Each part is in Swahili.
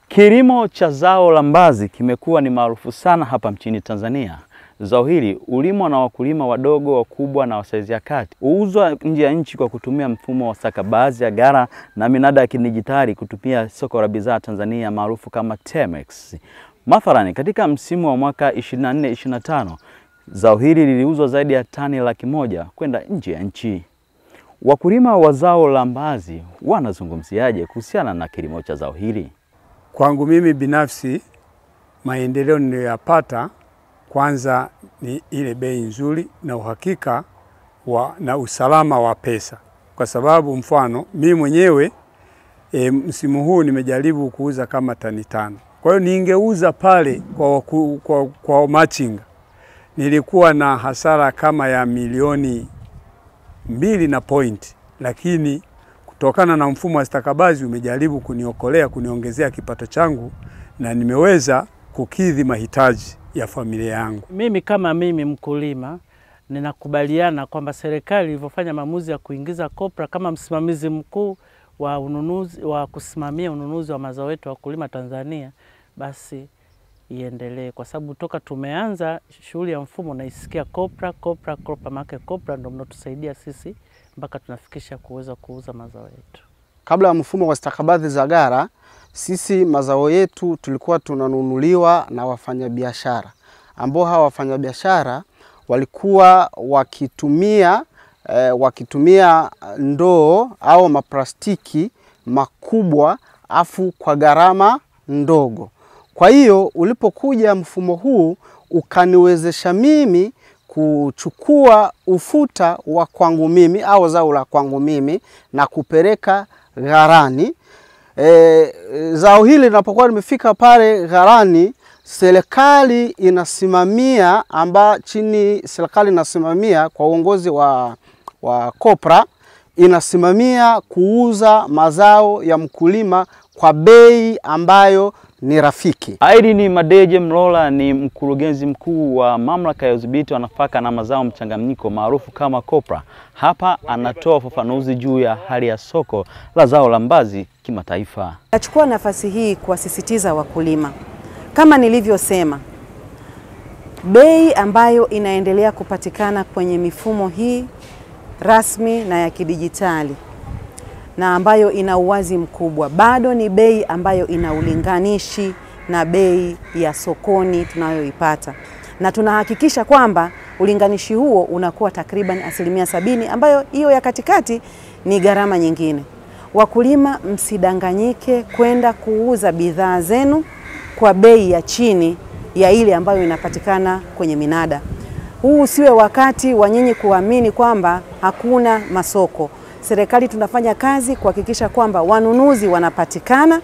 Kilimo cha zao la mbazi kimekuwa ni maarufu sana hapa nchini Tanzania. Zao hili hulimwa na wakulima wadogo, wakubwa na wa saizi ya kati. Huuzwa nje ya nchi kwa kutumia mfumo wa stakabadhi ya ghala na minada ya kidijitali kutumia soko la bidhaa Tanzania maarufu kama TMX. Mathalani, katika msimu wa mwaka 24-25, zao hili liliuzwa zaidi ya tani 100,000 kwenda nje ya nchi. Wakulima wa zao la mbazi wanazungumziaje kuhusiana na kilimo cha zao hili? Kwangu mimi binafsi, maendeleo niliyoyapata kwanza ni ile bei nzuri na uhakika na usalama wa pesa. Kwa sababu mfano, mimi mwenyewe msimu huu nimejaribu kuuza kama tani 5. Kwa hiyo ningeuza pale kwa machinga, nilikuwa na hasara kama ya 2.2 milioni, lakini kutokana na mfumo wa stakabadhi umejaribu kuniokolea, kuniongezea kipato changu na nimeweza kukidhi mahitaji ya familia yangu. Mimi kama mimi mkulima ninakubaliana kwamba serikali ilivyofanya maamuzi ya kuingiza COPRA kama msimamizi mkuu wa ununuzi, wa kusimamia ununuzi wa mazao yetu wakulima Tanzania, basi iendelee, kwa sababu toka tumeanza shughuli ya mfumo naisikia COPRA, COPRA, COPRA, maana COPRA ndio mnatusaidia sisi mpaka tunafikisha kuweza kuuza mazao yetu. Kabla ya mfumo wa stakabadhi za ghala, sisi mazao yetu tulikuwa tunanunuliwa na wafanyabiashara, ambao hawa wafanyabiashara walikuwa wakitumia ndoo au maplastiki makubwa afu kwa gharama ndogo. Kwa hiyo ulipokuja mfumo huu ukaniwezesha mimi kuchukua ufuta wa kwangu mimi au zao la kwangu mimi na kupeleka ghalani. Zao hili linapokuwa limefika pale ghalani, serikali inasimamia, chini serikali inasimamia kwa uongozi wa COPRA, inasimamia kuuza mazao ya mkulima kwa bei ambayo ni rafiki. Irene Madeje Mlola ni mkurugenzi mkuu wa mamlaka ya udhibiti wa nafaka na mazao mchanganyiko maarufu kama COPRA. Hapa anatoa ufafanuzi juu ya hali ya soko la zao la mbazi kimataifa. Nachukua nafasi hii kuwasisitiza wakulima. Kama nilivyosema, bei ambayo inaendelea kupatikana kwenye mifumo hii rasmi na ya kidijitali na ambayo ina uwazi mkubwa, bado ni bei ambayo ina ulinganishi na bei ya sokoni tunayoipata. Na tunahakikisha kwamba ulinganishi huo unakuwa takriban 70%, ambayo hiyo ya katikati ni gharama nyingine. Wakulima, msidanganyike kwenda kuuza bidhaa zenu kwa bei ya chini ya ile ambayo inapatikana kwenye minada. Huu usiwe wakati wa nyinyi kuamini kwamba hakuna masoko. Serikali tunafanya kazi kuhakikisha kwamba wanunuzi wanapatikana,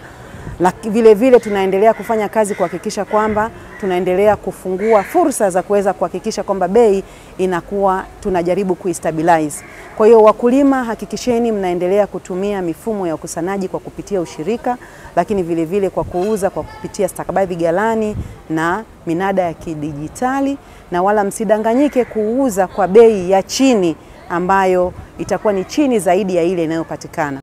lakini vile vile tunaendelea kufanya kazi kuhakikisha kwamba tunaendelea kufungua fursa za kuweza kuhakikisha kwamba bei inakuwa, tunajaribu kuistabilize. Kwa hiyo wakulima, hakikisheni mnaendelea kutumia mifumo ya ukusanyaji kwa kupitia ushirika, lakini vile vile kwa kuuza kwa kupitia stakabadhi ghalani na minada ya kidijitali, na wala msidanganyike kuuza kwa bei ya chini ambayo itakuwa ni chini zaidi ya ile inayopatikana.